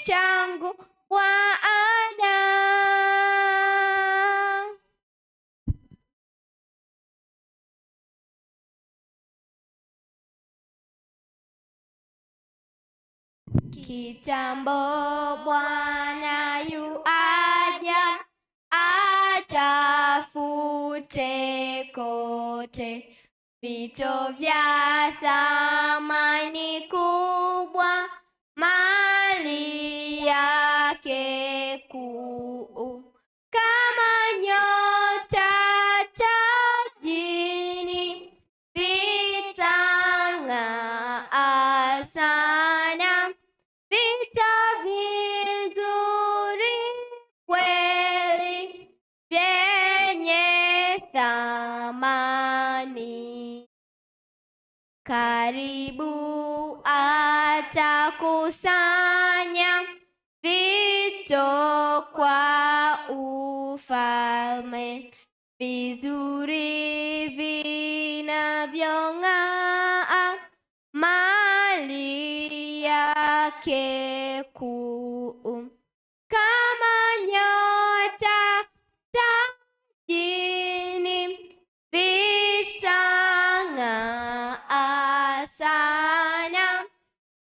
Changu Bwana. Kitambo Bwana yuaja, atafute kote vito vya thamani kubwa, mali yake kuu, kama nyota tajini vitang'aa sana, vito vizuri kweli vyenye thamani. Karibu atakusanya vito kwa ufalme, vizuri vinavyong'aa, mali yake kuu, kama nyota tajini vitang'aa sana,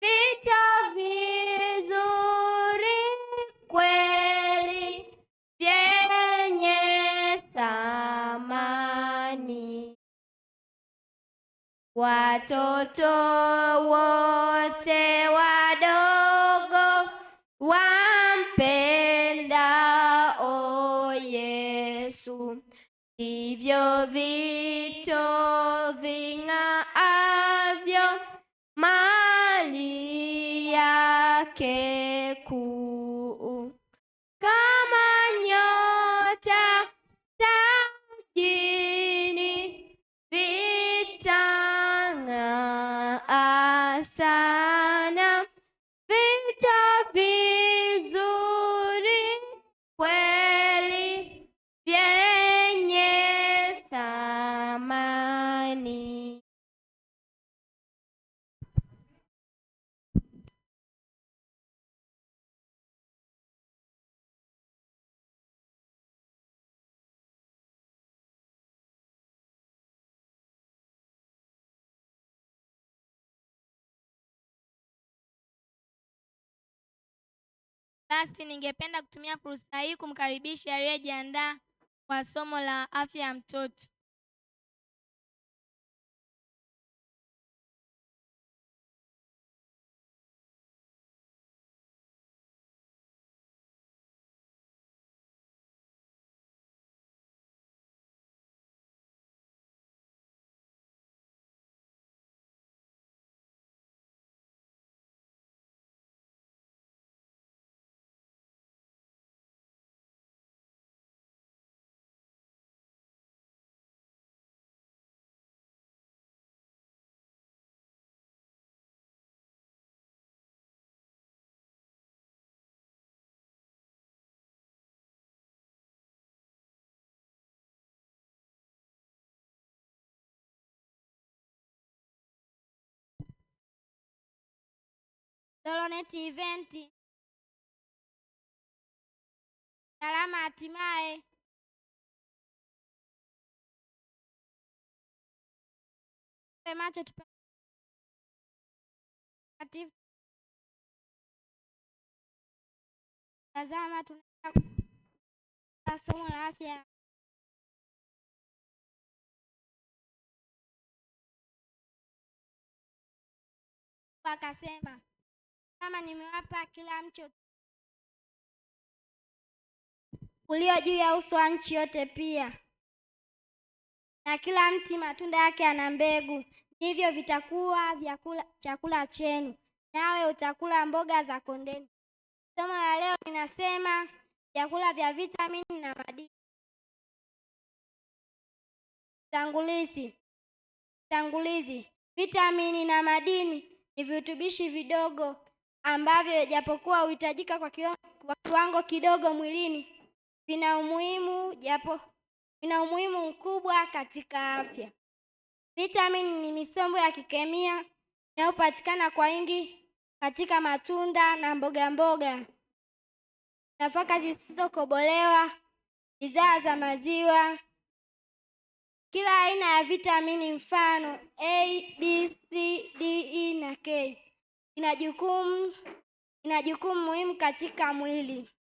vito vizuri kweli vyenye thamani. Watoto wote wadogo wampendao Yesu, ndivyo vito ving'aavyo, mali yake kuu, kama nyota tajini vitang'aa sana, vito vizuri kweli vyenye thamani. Basi ningependa kutumia fursa hii kumkaribisha aliyejiandaa kwa somo la afya ya mtoto. Dolonet Event. Salama hatimaye. Macho tazama, tuna somo la afya. Akasema, kama nimewapa kila mche ulio juu ya uso wa nchi yote pia, na kila mti matunda yake yana mbegu, ndivyo vitakuwa vyakula chakula chenu, nawe utakula mboga za kondeni. Somo la leo linasema vyakula vya vitamini na madini. Tangulizi. Tangulizi. Vitamini na madini ni virutubishi vidogo ambavyo japokuwa huhitajika kwa kiwango kidogo mwilini, vina umuhimu mkubwa katika afya. Vitamini ni misombo ya kikemia inayopatikana kwa wingi katika matunda na mboga mboga, nafaka zisizokobolewa, bidhaa za maziwa, kila aina ya vitamini mfano A, B, C, D, E na K ina jukumu muhimu katika mwili.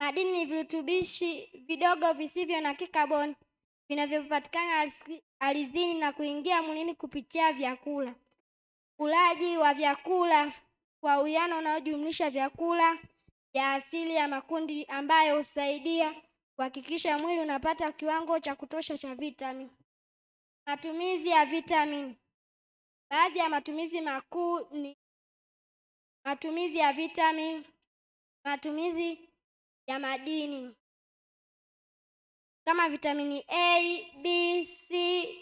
Madini ni virutubishi vidogo visivyo na kikaboni vinavyopatikana ardhini na kuingia mwilini kupitia vyakula. Ulaji wa vyakula kwa uwiano unaojumlisha vyakula vya asili ya makundi ambayo husaidia kuhakikisha mwili unapata kiwango cha kutosha cha vitamini. Matumizi ya vitamini. Baadhi ya matumizi makuu ni matumizi ya vitamini, matumizi ya madini kama vitamini A, B, C,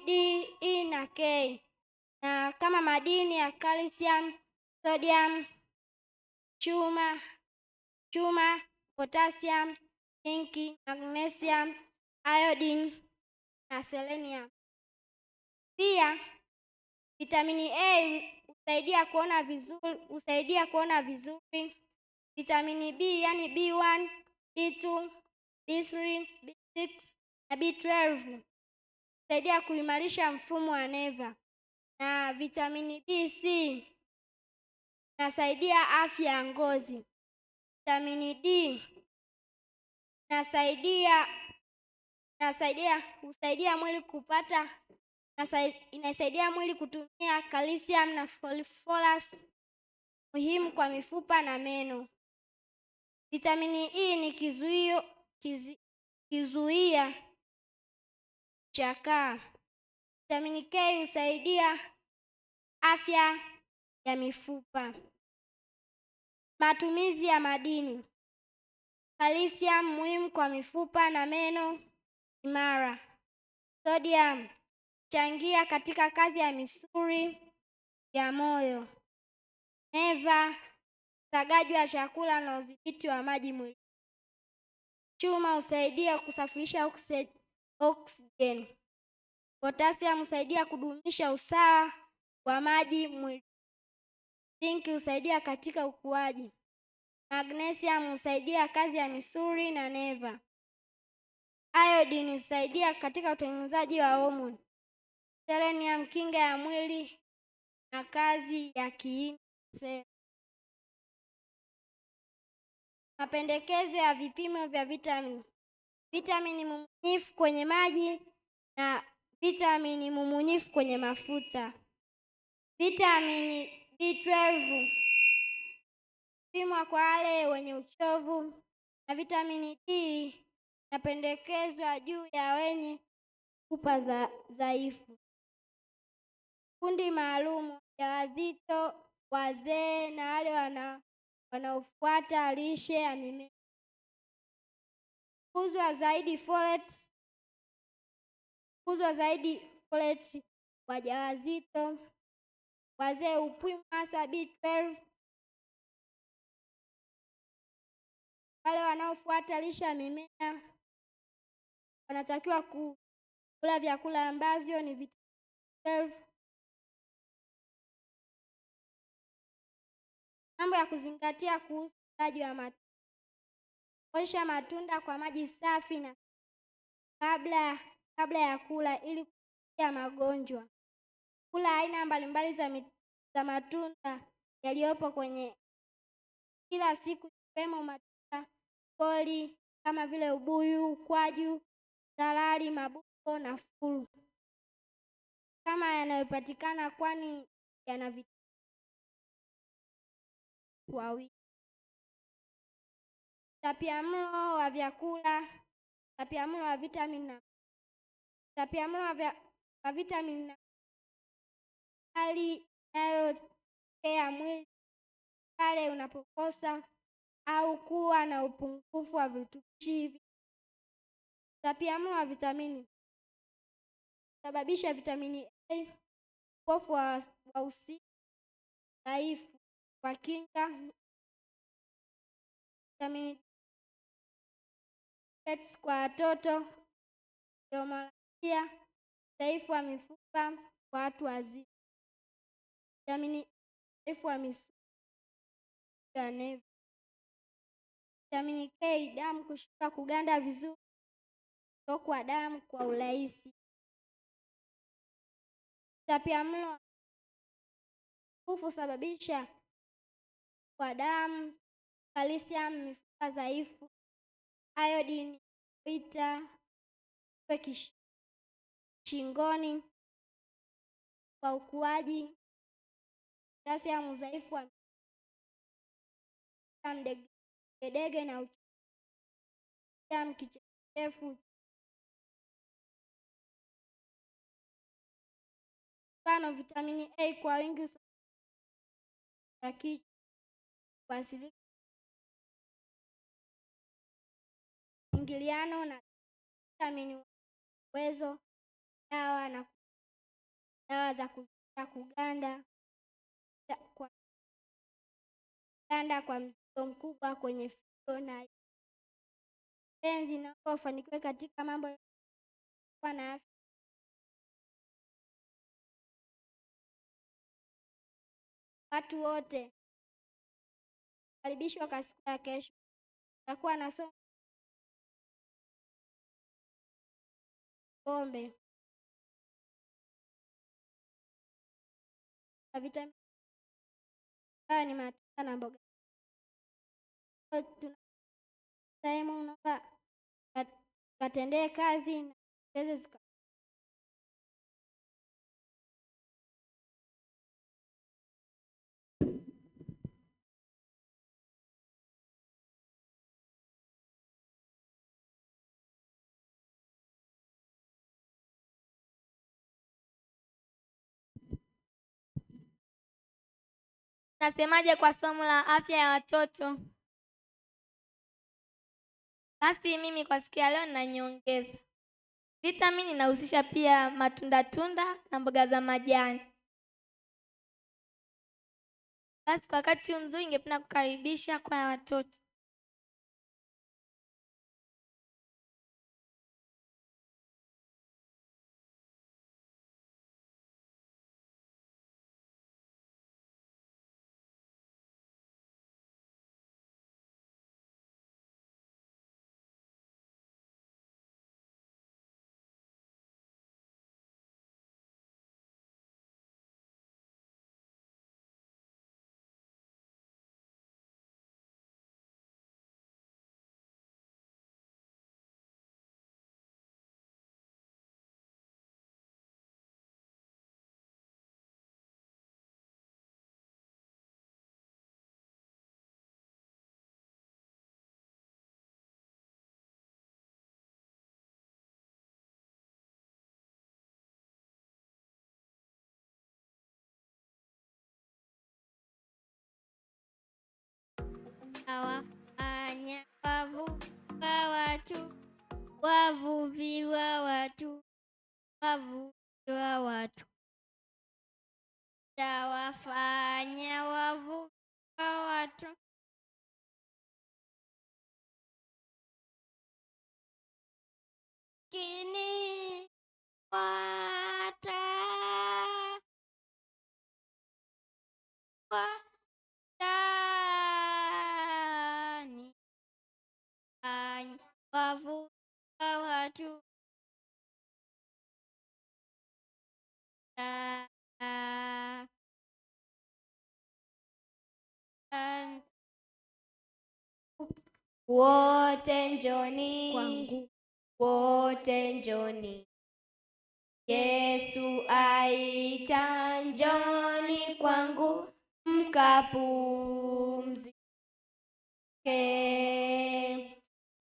D, E na K, na kama madini ya calcium, sodium, chuma, potassium, zinc, magnesium, iodine na selenium. Pia vitamini A husaidia kuona vizuri. Vitamini B yani B1, B2, B3, B6 na B12 husaidia kuimarisha mfumo wa neva, na vitamini B6 inasaidia afya ya ngozi. Vitamini D inasaidia husaidia mwili kupata inasaidia mwili kutumia calcium na phosphorus muhimu kwa mifupa na meno. Vitamini E ni kizuia kuchakaa. Vitamini K husaidia afya ya mifupa. Matumizi ya madini: Calcium muhimu kwa mifupa na meno imara. Sodium changia katika kazi ya misuli ya moyo, neva, usagaji wa chakula na udhibiti wa maji mwilini. Chuma husaidia kusafirisha oksijeni. Potassium husaidia kudumisha usawa wa maji mwilini. Zinc husaidia katika ukuaji. Magnesium husaidia kazi ya misuli na neva. Iodine husaidia katika utengenezaji wa homoni. Selenium kinga ya mwili na kazi ya kiini seli. Mapendekezo ya vipimo vya vitamini: vitamini mumunyifu kwenye maji na vitamini mumunyifu kwenye mafuta. Vitamini B12 pimwa kwa wale wenye uchovu, na vitamini D inapendekezwa juu ya wenye mifupa dhaifu. Kundi maalum: wajawazito, wazee na wale wanaofuata lishe ya mimea. Kuzwa zaidi folate wajawazito, wazee hupimwa hasa B12. Wale wanaofuata lishe ya mimea wanatakiwa kula vyakula ambavyo ni B12. Mambo ya kuzingatia kuhusu ulaji wa matunda: osha matunda kwa maji safi na kabla ya kula ili kuzuia magonjwa. Kula aina mbalimbali za matunda yaliyopo kwenye kila siku, ikiwemo matunda pori kama vile ubuyu, ukwaju, salali, mabuko na furu kama yanayopatikana, kwani yana kwa wingi. Utapiamlo wa vyakula, utapiamlo wa vitamini na utapiamlo wa vitamini na hali inayotokea mwili pale unapokosa au kuwa na upungufu wa virutubishi hivi. Utapiamlo wa vitamini sababisha vitamini A, upofu wa usiku, dhaifu wa kinga, vitamini D kwa watoto, osteomalacia, udhaifu wa mifupa kwa watu wazima, vitamini udhaifu wa misuli. ya neva. Vitamini K, damu kushindwa kuganda vizuri, kutokwa damu kwa urahisi. Utapiamlo nguvu husababisha kwa damu, kalsiamu, mifupa dhaifu, iodini ita shingoni kwa ukuaji, kalsiamu, udhaifu wa mdegedege na kichefuchefu. Mfano, vitamini A kwa wingi husababisha kichwa kuathirika ingiliano na vitamini uwezo dawa na dawa za kuzuia kuganda kwa mzigo mkubwa kwenye figo na penzi. Naomba ufanikiwe katika mambo yote na afya. Watu wote karibishwa kwa siku ya kesho. Tutakuwa na somo pombe na vitamini ni matunda na mboga. Tuna naomba katendee kazi na tuweze Nasemaje kwa somo la afya ya watoto? Basi mimi kwa siku ya leo nina nyongeza. Vitamini inahusisha pia matunda tunda na mboga za majani. Basi kwa wakati huu mzuri ningependa kukaribisha kwa watoto. Wafanya wavuvi wa watu, wavuvi wa watu, wavuvi wa watu. Tawafanya wavuvi wa watu. Kini wata watani wavuvi wa watu. Wote njoni kwangu, wote njoni, Yesu aita njoni kwangu, mkapumzike,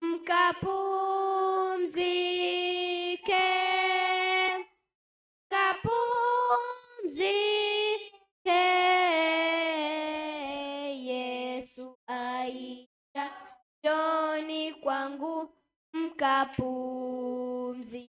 mkapumzike, mkapumzike. Yesu aita njoni kwangu, mkapumzike.